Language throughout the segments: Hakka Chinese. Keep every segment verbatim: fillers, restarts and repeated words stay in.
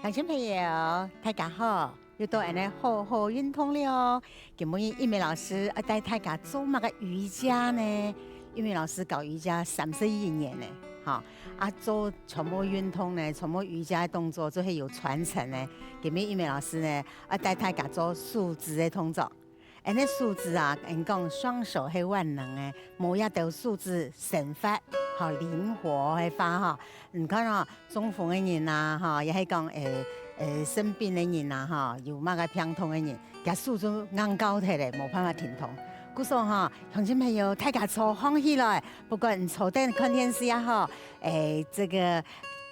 鄉親朋友，大家好！又到𠊎等好好運動了哦。今晡日玉美老師愛帶大家做麼个瑜伽呢？玉美老師搞瑜伽三十一年呢，哈，啊，做全部運動呢，全部瑜伽的動作，就係有傳承呢。今晡日玉美老師呢，愛帶大家做手指的動作。 𠊎等个手指啊，𠊎等講雙手係萬能个，無這兜手指生活，吼，靈活个話吼，你看吼，中風个人啊，吼，也係講，誒，誒，生病个人啊，吼，有麼个病痛个人，厥手就硬膠忒咧，無辦法停動。故所吼，鄉親朋友，大家坐䟘起來，不管你坐等看電視也好，誒，這個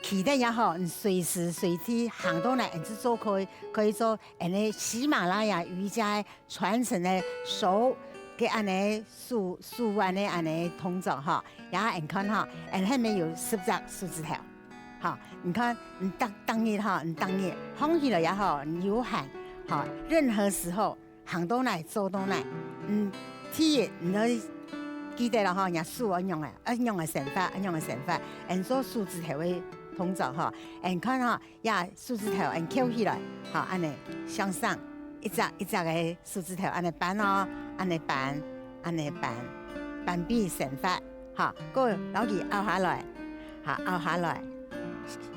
企等也好，你隨時隨地行到哪，你就做可以，可以做，誒，喜馬拉雅瑜伽个 傳承个手个恁呢手，手腕个恁呢動作吼，也𠊎等看吼，𠊎等下面有十隻手指頭，吼，你看，你逐，逐日吼，你逐日䟘起來也好，你有閒，吼，任何時候行到哪，做到哪，嗯，第一，你愛記得了吼，若手愛仰仔，愛仰仔生活，愛仰仔生活，𠊎等做手指頭个動作吼，𠊎等看吼， 這手指頭恁翹起來，吼，恁呢向上，一隻一隻个手指頭恁呢扳哦，恁呢扳，恁呢扳，扳比生活，吼，過摎佢拗下來，吼，拗下來。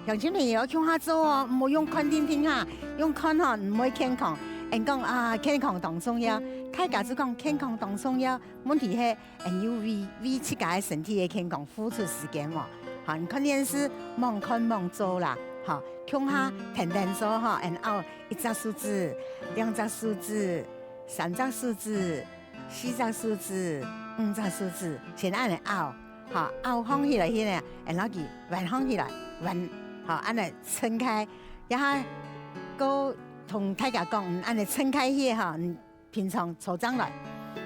鄉親朋友共下做哦，毋好用看定定哈，用看吼毋會健康。𠊎等講啊，健康當重要，大家就講健康當重要，問題係 恁樣為，為自家个身體个健康付出時間無？吼，你看電視，罔看罔做啦，吼，共下跈等做吼，𠊎等拗一隻手指，兩隻手指，三隻手指，四隻手指，五隻手指，先恁呢拗，吼，拗䟘起來去呢，𠊎等摎佢彎䟘起來，彎，吼，恁呢撐開，這下過同大家講，嗯，恁呢撐開去吼，嗯， 平常坐正來，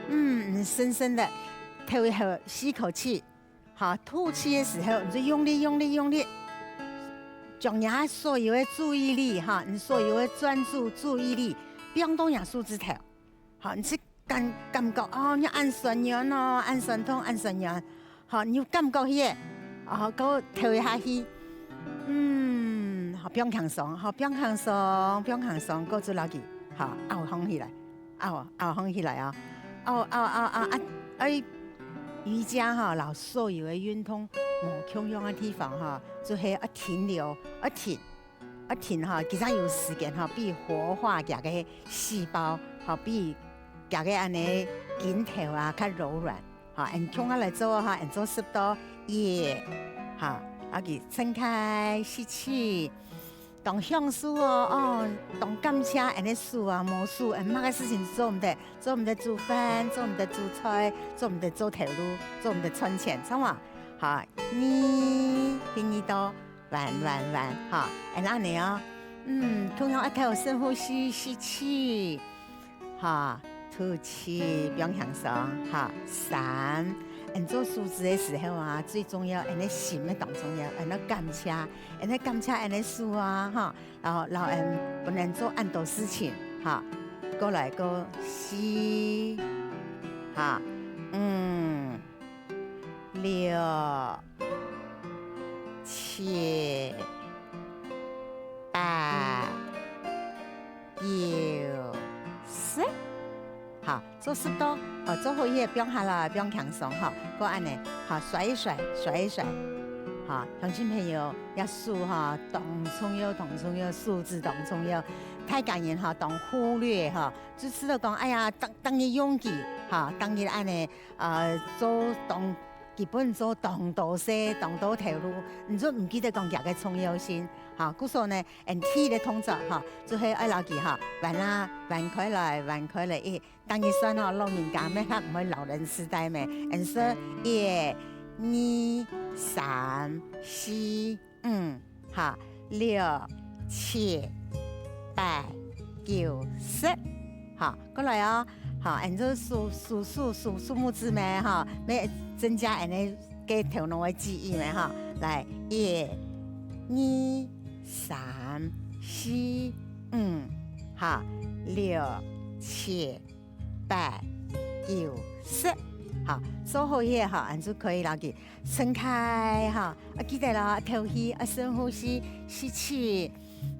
嗯，深深个敨一口，吸口氣，好，吐氣个時候，你就用力、用力、用力，將若所有个注意力，哈，你所有个專注注意力，放到若手指頭，好，你去感，感覺，哦，你恁痠軟哦，恁痠痛，恁痠軟， 好，你有感覺去个，哦，過敨一下氣，嗯，好，放輕鬆，好，放輕鬆，放輕鬆，過就摎佢，好，拗䟘起來，拗，拗䟘起來啊，拗，拗，拗，拗，啊，哎，瑜伽哈，摎所有个運動無共樣个地方哈，就係愛停留，愛停。 愛停吼，佢正有時間吼，比活化佢个細胞，吼，比佢个恁呢筋頭啊較柔軟，吼，𠊎共下來做吼，𠊎做十到一，吼，啊佢撐開吸氣，當享受哦，哦，當感謝𠊎个手啊，無手，𠊎麼个事情做毋得，做毋得煮飯，做毋得煮菜，做毋得做頭路，做毋得賺錢，知無？好，二，第二到 彎，彎，彎，哈，恁呢哦。嗯，共樣愛透深呼吸，吸氣，哈，吐氣，放輕鬆，哈。三，𠊎做手指个時候啊，最重要，𠊎个心愛當重要，𠊎愛感謝，𠊎愛感謝𠊎个手啊，哈，然後，然後𠊎分𠊎做恁多事情，哈。過來，過四，哈，嗯。 六、七、八、九、十。好，做十到，哦，做好以後放下來，放輕鬆哈，過恁呢，好，甩一甩，甩一甩。好，鄉親朋友，這手哈，當重要，當重要，手指當重要。大家人哈，當忽略哈，就知道講，哎呀，逐，逐日用佢哈，逐日恁呢，呃，做當 佢本做當多事，當多頭路，你就毋記得講佢个重要性。哈，故所呢，𠊎第一个動作哈，就係愛摎佢哈，彎啊，彎開來，彎開來，一，逐日算吼，老人家乜較毋會老人痴呆咩？𠊎說，一、二、三、四、 五，哈，六、七、八、九、十，哈，過來哦，哈，恁樣數數數數數目字咩，哈，愛增加恁樣个頭腦个記憶咩，哈。來，一、二、三、四、五，哈，六、七、 八、九、十。哈，做好以後哈，恁就可以摎佢撐開哈，啊，記得咯，敨氣，啊，深呼吸，吸氣，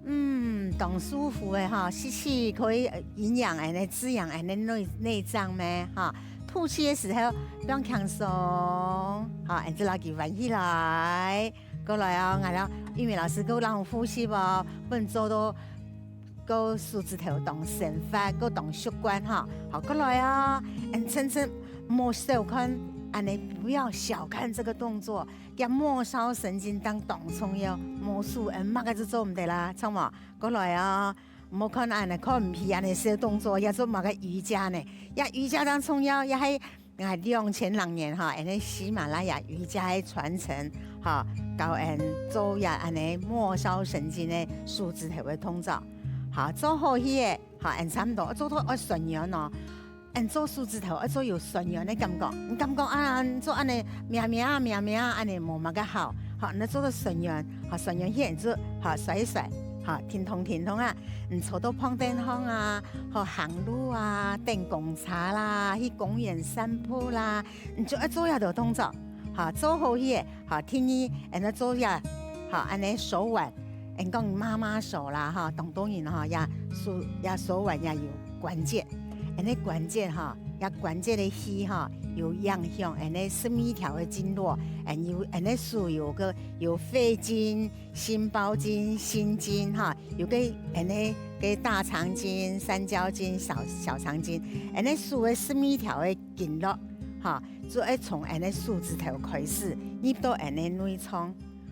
嗯，當舒服个哈，吸氣可以呃營養恁呢，滋養恁呢內內臟咩哈，吐氣个時候放輕鬆，好，恁就摎佢彎起來，過來哦，𠊎摎玉美老師過摎呼吸哦，分做到 个手指頭當生發，个當習慣哈。好，過來啊，嗯，真正莫小看，恁呢不要小看這個動作，佢末梢神經當當重要，無手，嗯，麼个就做毋得啦，著無？過來啊，莫看恁呢，看毋起恁呢小動作，也做麼个瑜伽呢？也瑜伽當重要，也係 𠊎兩千零年哈，恁呢喜馬拉雅瑜伽个傳承哈，教人做這恁呢末梢神經个手指頭个動作。好，做好去个，好，恁差毋多做到愛痠軟哦。恁做手指頭愛做有痠軟个感覺，你感覺啊，做恁呢咩咩啊咩咩啊，恁呢無麼个好。好，你做到痠軟，好，痠軟去，你就好甩一甩，好，停動停動啊，你坐到旁邊項啊， 好，行路啊，等公車啦，去公園散步啦，你就愛做這兜動作，哈，做好去个，哈，第二，恁呢做這，哈，恁呢手腕，人講媽媽手啦，哈，當多人哈，這手，這手腕也有關節，恁呢關節哈，這關節个氣哈，有影響，恁呢十二條个經絡，恁有，恁呢手有个，有肺經、心包經、心經哈， 有个恁呢个大腸經、三焦經、小小腸經，恁呢手个十二條个經絡，哈，就愛從恁呢手指頭開始，入到恁呢內臟，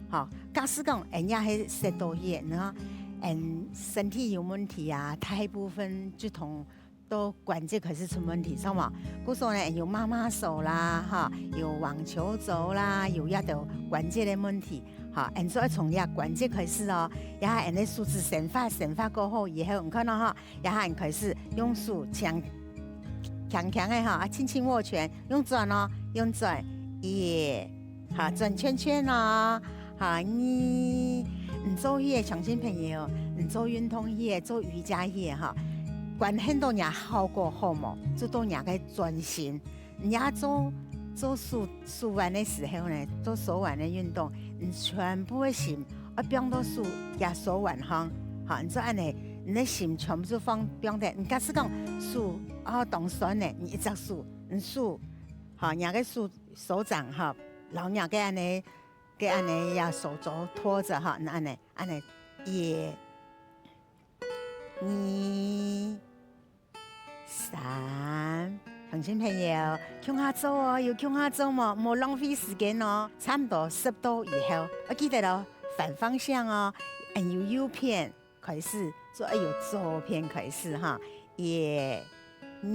哈。假使講恁也係塞到去，然後恁身體有問題啊，大部分就從到關節開始出問題，著無？故所呢，有媽媽手啦，哈，有網球肘啦，有這兜關節个問題， 好，恁就愛從這關節開始哦，這下恁呢手指生發，生發過後以後，你看到哈，這下你開始用手輕，輕輕个哈，啊，輕輕握拳，用轉哦，用轉，一，好，轉圈圈哦，好，二，你做去个鄉親朋友，你做運動去个，做瑜伽去个哈，關係到若效果好無，就到若个專心。 你這做，做手，手腕个時候呢，做手腕个運動，你全部个心愛放到手，這手腕項，好，你就恁呢，你个心全部就放，放在，你假使講手，哦，當痠呢，你一隻手，你手，好，若个手，手掌哈，摎若个恁呢，个恁呢，這手肘托著哈，你恁呢，恁呢，一，二， 三，鄉親朋友，共下做哦，有共下做無？莫浪費時間哦，差毋多十到以後，愛記得哦，反方向哦，恁由右片開始，就愛由左片開始哈。一，二，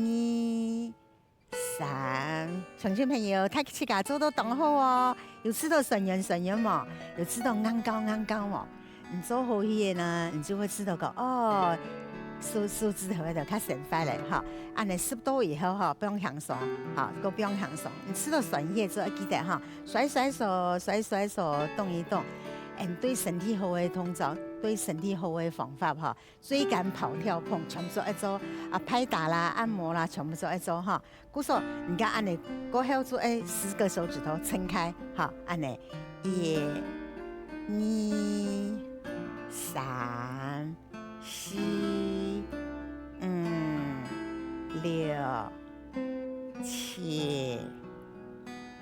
三，鄉親朋友，大自家做到當好哦，有試著痠軟痠軟無？有試著硬膏硬膏無？ 你做好去个呢，你就會試著講，哦，手，手指頭个就較生發了，哈。恁呢十到以後，哈，放輕鬆，哈，過放輕鬆。你試著痠軟个時候，記得哈，甩甩手，甩甩手，動一動。嗯，對身體好个動作，對身體好个方法，哈。椎間盤跳動，全部做一做，啊，拍打啦，按摩啦，全部做一做，哈。 故所，你看恁呢，過後就愛十個手指頭撐開，哈，恁呢，一、二、三、四、五、六、七、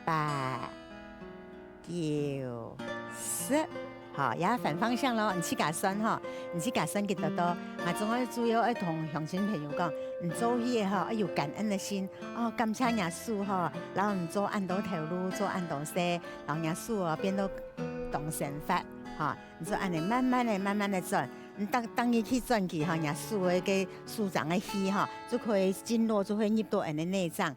八、 九、十。好，這反方向囉，你自家算吼，你自家算幾多多。𠊎總愛主要愛同鄉親朋友講，你做事吼，愛有感恩个心。哦，感謝若手吼，摎你做恁多頭路，做恁多事，摎若手哦變到當生發。吼，你就恁呢慢慢个、慢慢个轉，你當，當你去轉去吼，若手个个手掌个氣吼，就可以經絡就會入到𠊎个內臟。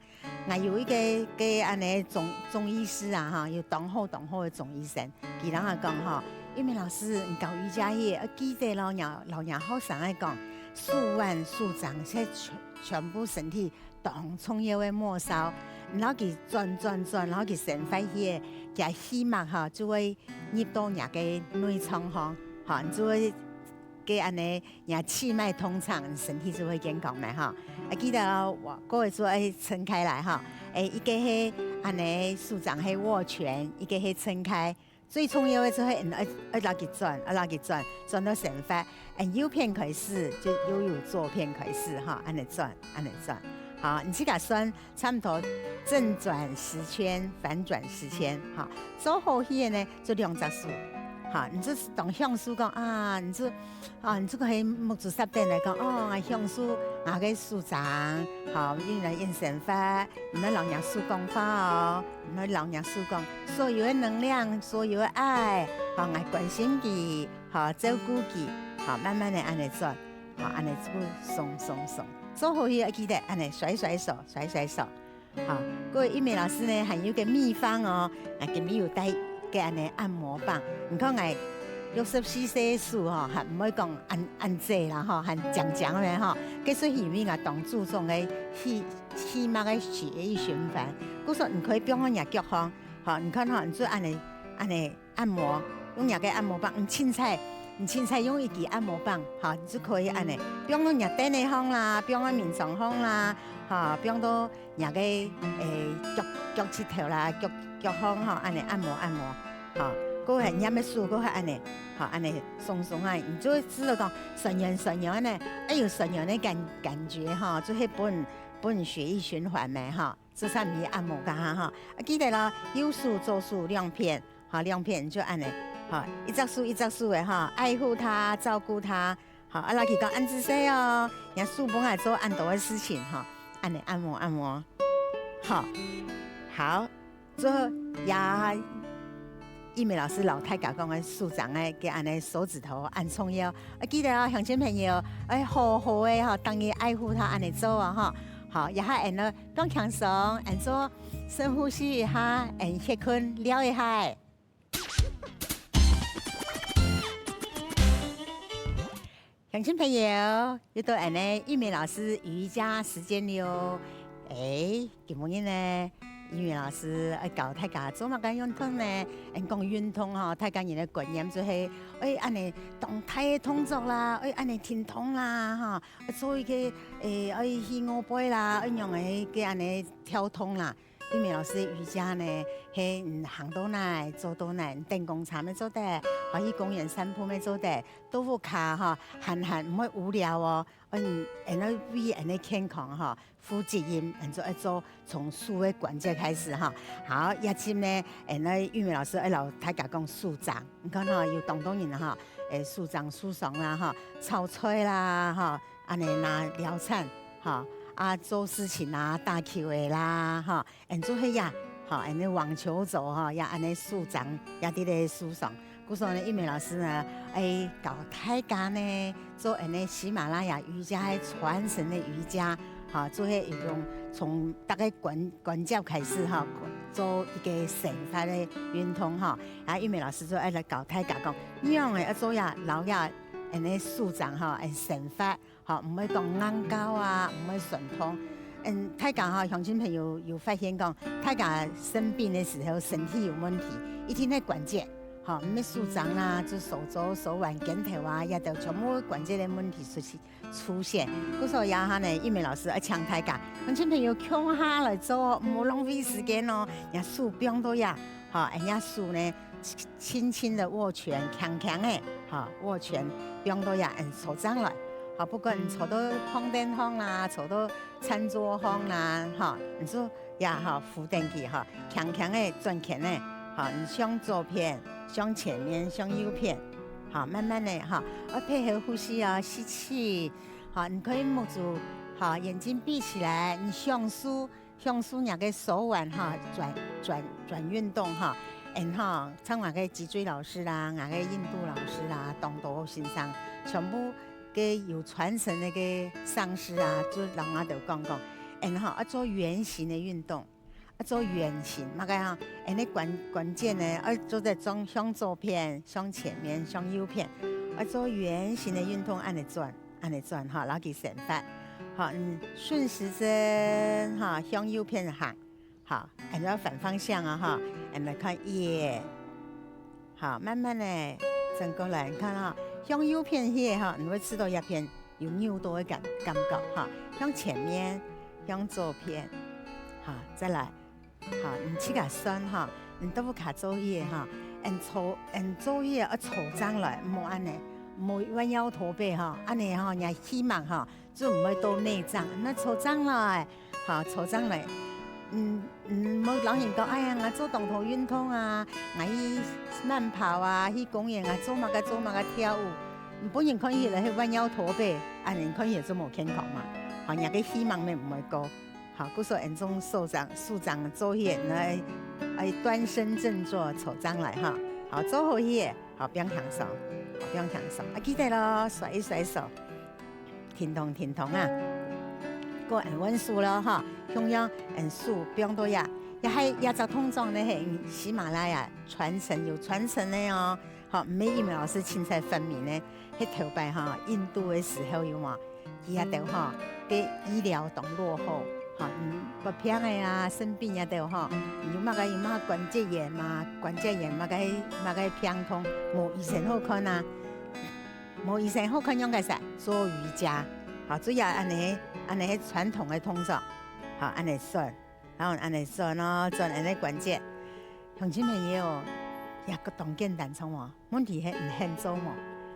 𠊎有一個个恁呢中，中醫師啊，哈，有當好當好个中醫生，佢摎𠊎講吼，玉明老師，你教瑜伽个，愛記得咯，若，摎若學生愛講，手腕、手掌，這全，全部身體當重要个末梢，你摎佢轉轉轉，摎佢生發去个，厥氣脈吼，就會入到若个內臟吼，吼，你就會个恁呢 若氣脈通暢，身體就會健康嘛，哈。啊，記得哦，我，各位就愛撐開來，哈。誒，一個係恁呢手踭係握拳，一個係撐開。最重要个就係，嗯，愛，愛摎佢轉，愛摎佢轉，轉到生活。嗯，右片開始，就又由左片開始，哈，恁呢轉，恁呢轉。好，你自家算差不多正轉十圈，反轉十圈，哈。做好去个呢，就兩隻手，哈，你就當享受講啊，你就 哦，你就可以目珠霎等來講，哦，𠊎享受𠊎个手踭，吼，運來運生活，毋愛摎若手講話哦，毋愛摎若手講，所有个能量，所有个愛，吼，𠊎關心佢，吼，照顧佢，吼，慢慢个恁呢轉，吼，恁呢就鬆鬆鬆，做好去愛記得恁呢甩甩手，甩甩手。 好，各位玉美老師呢，還有個祕方哦，啊，今日有帶個恁呢按摩棒。你看𠊎六十四歲个手吼，還毋會講恁，恁細啦吼，還強強个吼。這係因為𠊎當注重个氣，氣脈个血液循環。故所你可以放在若腳項，吼，你看吼，你就恁呢，恁呢 按摩，用若个按摩棒，你凊彩，你凊彩用一支按摩棒，吼，你就可以恁呢，放到若凳仔項啦，放到眠床項啦，吼，放到若个，誒，腳，腳膝頭啦，腳，腳項吼，恁呢按摩按摩，吼，過後你个手過後恁呢，吼，恁呢鬆鬆啊，你就會知道講痠軟痠軟呢，哎有痠軟个感，感覺吼，就會分，分血液循環咩，吼，就算你按摩个哈，吼，啊，記得咯，右手左手兩片。 好，兩片就恁呢，好，一隻手一隻手个哈，愛護它，照顧它，好，啊，摎佢講恁仔細哦，若手分𠊎做恁多个事情哈，恁呢按摩按摩，好，好，做也玉美老師摎大家講个手踭个，个恁呢手指頭恁重要，啊，記得哦，鄉親朋友，愛好好个哈，當然愛護它恁呢做哦哈，好，這下恁呢放輕鬆，恁做深呼吸一下，恁歇睏尞一下。 鄉親朋友，又到恁呢玉美老師瑜伽時間了哦。誒，今晡日呢，玉美老師愛教大家做麼个運動呢？恁講運動吼，大家人个觀念就係，愛恁呢當大个動作啦，愛恁呢挺動啦，吼，愛做一個，誒，愛起鵝背啦，愛仰仔个恁呢跳動啦。 玉美老師个瑜伽呢，係你行到哪，做到哪，你等公車乜做得，好去公園散步乜做得，到屋下吼，閒閒毋會無聊哦。嗯，恁呢為恁呢健康吼，負責任，恁就愛做從手个關節開始吼。好，這集呢，恁呢玉美老師愛摎大家講手踭，你看吼，有當多人吼，誒，手踭受傷啦吼，炒菜啦吼， 恁呢拿寮產，吼，啊，做事情啊，打球个啦，吼，恁就係呀，吼，恁呢網球手吼，也恁呢受傷，也在該受傷。故所呢，玉美老師呢，愛教大家呢，做恁呢喜馬拉雅瑜伽个傳承个瑜伽，吼，就係一種從大概關，關節開始吼，做一個生活个運動吼。啊，玉美老師就愛來教大家講，仰仔愛做呀，摎呀，恁呢手踭吼，恁生活。 吼，毋會講硬膠啊，毋會痠痛。嗯，大家吼，鄉親朋友有發現講，大家生病个時候，身體有問題，一定係關節，吼，毋係手踭啦，就手肘、手腕、肩頭啊，這兜全部關節个問題出現，出現。故所這下呢，玉美老師愛請大家，鄉親朋友共下來做哦，毋好浪費時間哦，若手放到這，吼，恁若手呢， 輕輕的握拳，輕輕个，吼，握拳，放到這恁坐正來，吼，不管坐到膨凳項啦，坐到餐桌項啦，吼，你就這吼扶等佢吼，輕輕个轉圈个，吼，你向左片，向前面，向右片，吼，慢慢个吼，愛配合呼吸哦，吸氣，吼，你可以目珠，吼，眼睛閉起來，你向手 向手若个手腕哈，轉轉轉運動哈，然後像𠊎个脊椎老師啦，𠊎个印度老師啦，當多先生，全部个有傳承个个上師啊，就摎𠊎兜講講，然後愛做圓形个運動，愛做圓形，麼个哈，恁呢關關節呢，愛做得向向左片、向前面、向右片，愛做圓形个運動，恁呢轉。 恁呢轉哈，摎佢生活。好，嗯，順時針哈，向右片行。好，恁呢反方向啊哈，恁呢看一，好，慢慢个轉過來，你看哈，向右片去哈，你會知道這片有扭到个感感覺哈，向前面，向左片，好，再來。好，你自家算哈，你都不卡做戲哈，恁坐，恁做戲愛坐正來，毋好恁呢，毋好彎腰駝背哈，恁呢哈，若氣脈哈，就毋會到內臟，愛坐正來，好，坐正來。嗯，嗯，莫老人講，哎呀，𠊎做當多運動啊，𠊎去慢跑啊，去公園啊，做麼个做麼个跳舞，你分人看起來係彎腰駝背，恁呢看起來就無健康嘛。好，若个氣脈乜毋會高。 好，故所恁種手正、手正做戲，來，愛端身正坐，坐正來哈。好，做好戲，好，放輕鬆，好，放輕鬆。啊，記得咯，甩一甩手，停動，停動啊。過恁換手咯哈，共樣恁手放到這，這係這隻動作呢，係喜馬拉雅傳承，有傳承个哦。好，毋係玉美老師凊彩發明个，係頭擺哈，印度个時候有無？ 佢這兜吼，个醫療當落後，吼，嗯，發病个啊，生病這兜吼，有麼个有麼个關節炎嘛，關節炎麼个麼个病痛，無醫生好看啊，無醫生好看仰結煞？做瑜伽，吼，主要恁呢，恁呢傳統个動作，吼，恁呢算。 然後恁呢轉哦，轉恁呢關節。鄉親朋友，這个當簡單，著無？問題係你肯做無？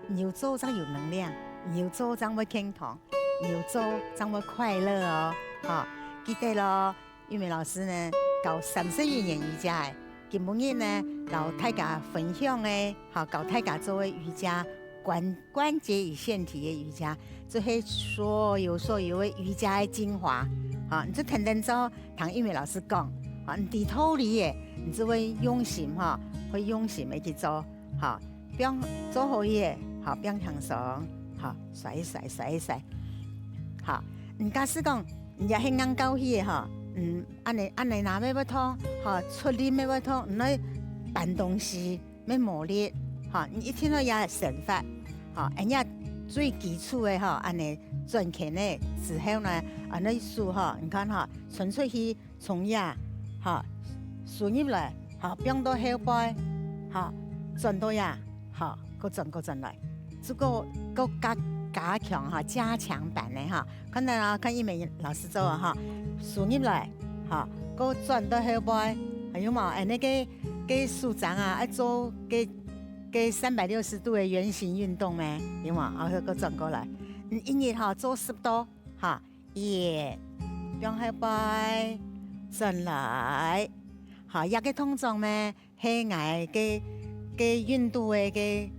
你有做正有能量，你有做正會健康，你有做正會快樂哦。吼，記得咯，玉美老師呢，教三十一年瑜伽个，今晡日呢，摎大家分享个，吼，教大家做个瑜伽，關 關節與腺體个瑜伽，就係所有所有个瑜伽个精華。吼，你就天天做，聽玉美老師講，吼，你知道理个，你就會用心吼，會用心个去做，吼，放做好个，吼，放輕鬆，吼，甩一甩，甩一甩，吼。你假使講，你也係硬搞去个吼，嗯，恁呢恁呢拿乜會痛，吼，出力乜會痛，你愛搬東西。 乜無力，吼，你一定愛這生活，吼，恁樣最基礎个吼，恁呢轉圈个時候呢，恁呢手吼，你看吼，伸出去，從這，吼，收入來，吼，放到後背，吼，轉到這，吼，過轉過轉來，這个過加加強吼，加強版个吼，看到啊，看玉美老師做啊吼，收入來，吼，過轉到後背，還有無？恁呢个 个手掌啊，愛做个个三百六十度个圓形運動呢，有無？啊，過轉過來，嗯，一日吼做十到，哈，一，放後背，轉來，哈，這个動作呢，係𠊎个个印度个个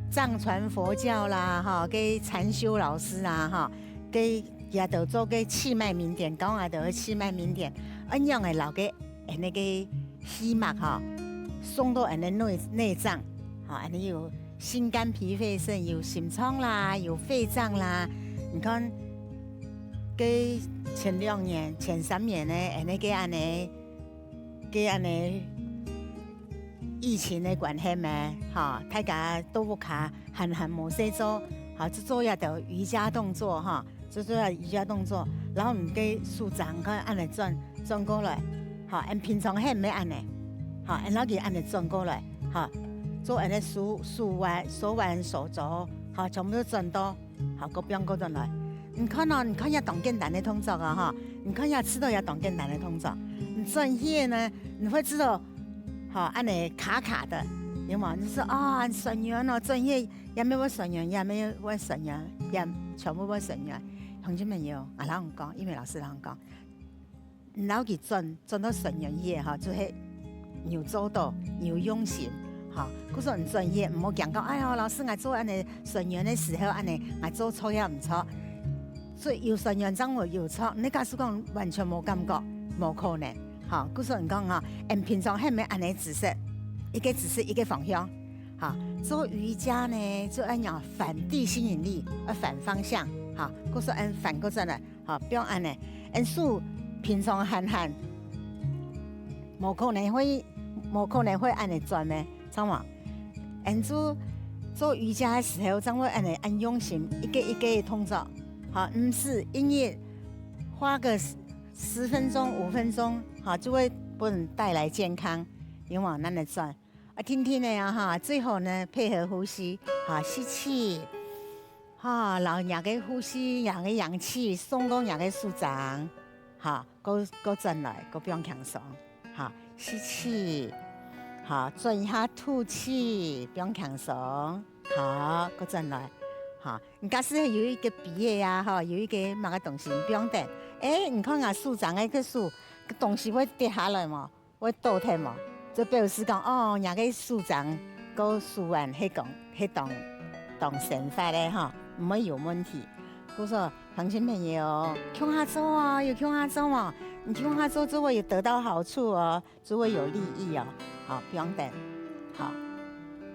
藏傳佛教啦，哈，个禪修老師啊，哈，个佢兜做个氣脈明點，教𠊎兜个氣脈明點，恁樣个摎个 恁呢个氣脈吼，送到恁呢內內臟，吼，恁呢有心肝脾肺腎，有心臟啦，有肺臟啦。你看，个前兩年、前三年呢，恁呢个恁呢，个恁呢疫情个關係咩，吼，大家都屋下閒閒無事做，吼，就做一兜瑜伽動作吼。 做做下瑜伽動作，然後你个手掌看恁呢轉轉過來，吼，恁平常係毋係恁呢，吼，恁摎佢恁呢轉過來，吼，做恁呢手手腕、手腕、手肘，吼，全部都轉到，吼，過放過轉來。你看哦，你看這當簡單个動作啊，吼，你看這試著這當簡單个動作，你轉去呢，你會試著，吼，恁呢卡卡个，有無？你說啊，恁痠軟哦，轉去 也乜會痠軟，也乜會痠軟，也全部會痠軟。鄉親朋友，𠊎摎你講，玉美老師摎你講，你摎佢轉轉到痠軟去吼，就係你有做到，你有用心，吼。故所你轉去，毋好驚講，哎喲，老師，𠊎做恁呢痠軟个時候，恁呢𠊎做著也毋著。所以有痠軟正會有著，你假使講完全無感覺，無可能，吼。故所你講吼，𠊎平常係毋係恁呢姿勢，一个姿勢一个方向。 哈，做瑜伽呢，就愛仰反地心引力，愛反方向，哈，故所恁反過轉來，哈，放恁呢，恁手平常閒閒，無可能會，無可能會恁呢轉呢，著無？恁就做瑜伽个時候，正會恁呢恁用心，一个一个个動作，哈，毋使一日花個十分鐘、五分鐘，哈，就會分你帶來健康，有無？恁呢轉。 啊，定定个啊哈，最好呢配合呼吸，哈，吸氣，哈，摎若个呼吸，若个氧氣送到若个手掌，哈，過過轉來，過放輕鬆，哈，吸氣，哈，轉一下吐氣，放輕鬆，好，過轉來，哈。你假使有一個杯仔啊，哈，有一個麼个東西你放等，誒，你看啊，手掌个个手，个東西會跌下來無？會倒忒無？這表示講，哦，若个手掌个手腕係講係當當生發个哈，毋會有問題。故所鄉親朋友，共下做哦，有共下做無？你共下做，就會有得到好處哦，就會有利益哦。好，放等，好，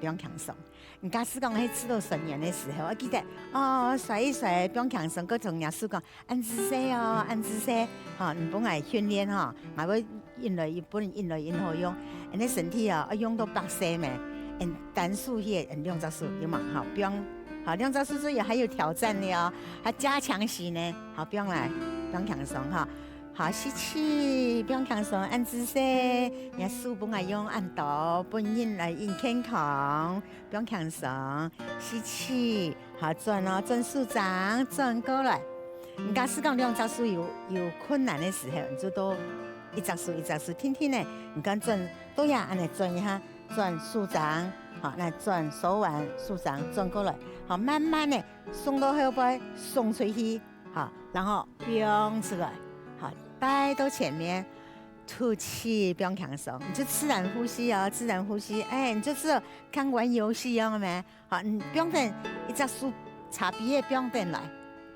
放輕鬆。你假使講係試著痠軟个時候，愛記得哦，甩一甩，放輕鬆，過同若手講，恁仔細哦，恁仔細，吼，你分𠊎訓練吼，𠊎會引來一本，引來引好用。恁呢身體哦，愛用到百歲咩？恁單手去，恁兩隻手有無？吼，放，好，兩隻手這也還有挑戰的哦，還加強型呢。好，放來，放輕鬆哈。好，吸氣，放輕鬆，恁仔細，若手分𠊎用恁多，分人來引健康，放輕鬆，吸氣。 好，轉哦，轉手掌，轉過來。你假使講兩隻手有有困難个時候，你就多一隻手一隻手，定定呢，你看轉，都也恁呢轉一下，轉手掌，好，來轉手腕、手掌轉過來，好，慢慢的送到後背，送出去，好，然後放出來，好，帶到前面，吐氣，放輕鬆，你就自然呼吸哦，自然呼吸，哎，你就係像玩遊戲一樣个咩？ 好，你放等一隻手茶杯仔放等來，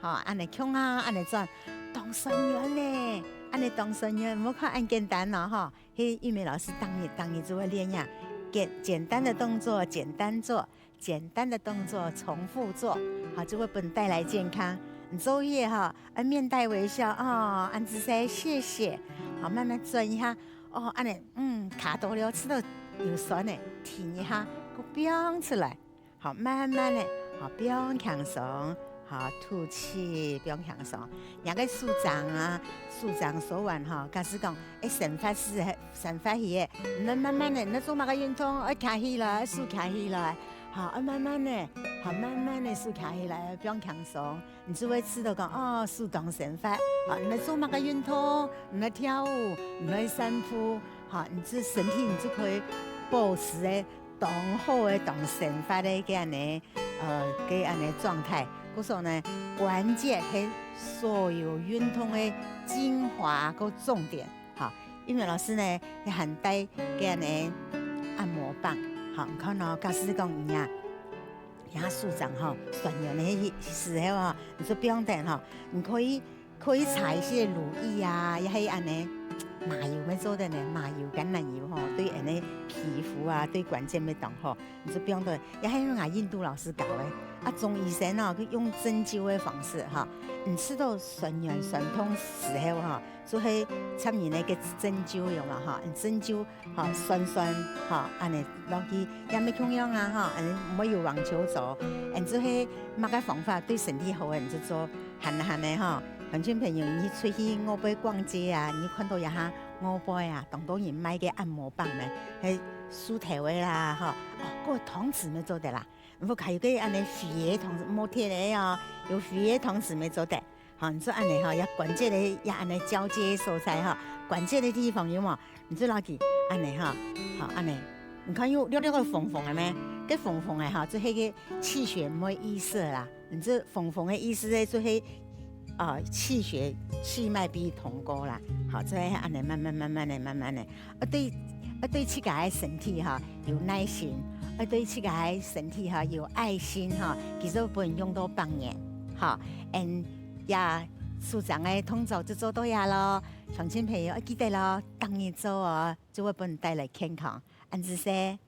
好，恁呢共下恁呢轉，當痠軟呢，恁呢當痠軟，毋好看恁簡單哦，吼。係玉美老師逐日逐日就會練呀，簡簡單的動作簡單做，簡單的動作重複做，好，就會分你帶來健康。你做事吼，愛面帶微笑哦，恁仔細，謝謝。好，慢慢轉一下，哦，恁呢，嗯，卡到了，試著有痠呢，停一下，過放出來。 好，慢慢的，好，放輕鬆，好，吐氣，放輕鬆。若个手掌啊，手掌手腕吼，假使講，誒，生發時，生發起个，你愛慢慢的，你愛做麼个運動，愛徛起來，手徛起來，好，愛慢慢的，好，慢慢的手徛起來，放輕鬆。 你就會知道講，哦，手當生發，啊，你愛做麼个運動，你愛跳舞，你愛散步，哈，你這身體你就可以保持个當好个、當生發个个恁呢，呃，个恁呢狀態。故所呢，關節係所有運動个精華个重點，哈。因為老師呢，也還帶个恁呢按摩棒，哈，你看哦，假使講你啊， 這手掌吼，痠軟个時候吼，你就放等吼，你可以可以搽一些乳液啊，也係恁呢，麻油乜做得呢，麻油、橄欖油吼，對恁呢皮膚啊，對關節乜當好，你就放等。也係𠊎印度老師教个，啊，中醫生哦，佢用針灸个方式吼，你試著痠軟痠痛時候吼，就係插入那個針灸有無吼，你針灸 吼，痠痠，吼，恁呢落去，也乜共樣啊，吼，恁呢毋會有橫球走，恁就係麼个方法對身體好个，你就做，還還呢，吼。鄉親朋友，你出去外背逛街啊，你看到這下外背啊，當多人賣个按摩棒呢，係樹頭个啦，吼，哦，該个筒子乜做得啦，毋過還有个恁呢水个筒子，無鐵个哦，有水个筒子乜做得。 吼，你就恁呢吼，這關節个，這恁呢交接个所在吼，關節个地方有無？你就摎佢恁呢吼，吼，恁呢。你看有略略个紅紅个咩？該紅紅个吼，就係个氣血毋會溢失啦。你這紅紅个意思呢，就係，呃，氣血、氣脈被通過啦。好，就係恁呢慢慢慢慢的、慢慢的。 愛對愛對自家个身體吼有耐心，愛對自家个身體吼有愛心吼，其實分用到百年吼。恁這手掌个動作就做到這咯，鄉親朋友愛記得咯，逐日做哦，就會分你帶來健康。恁仔細。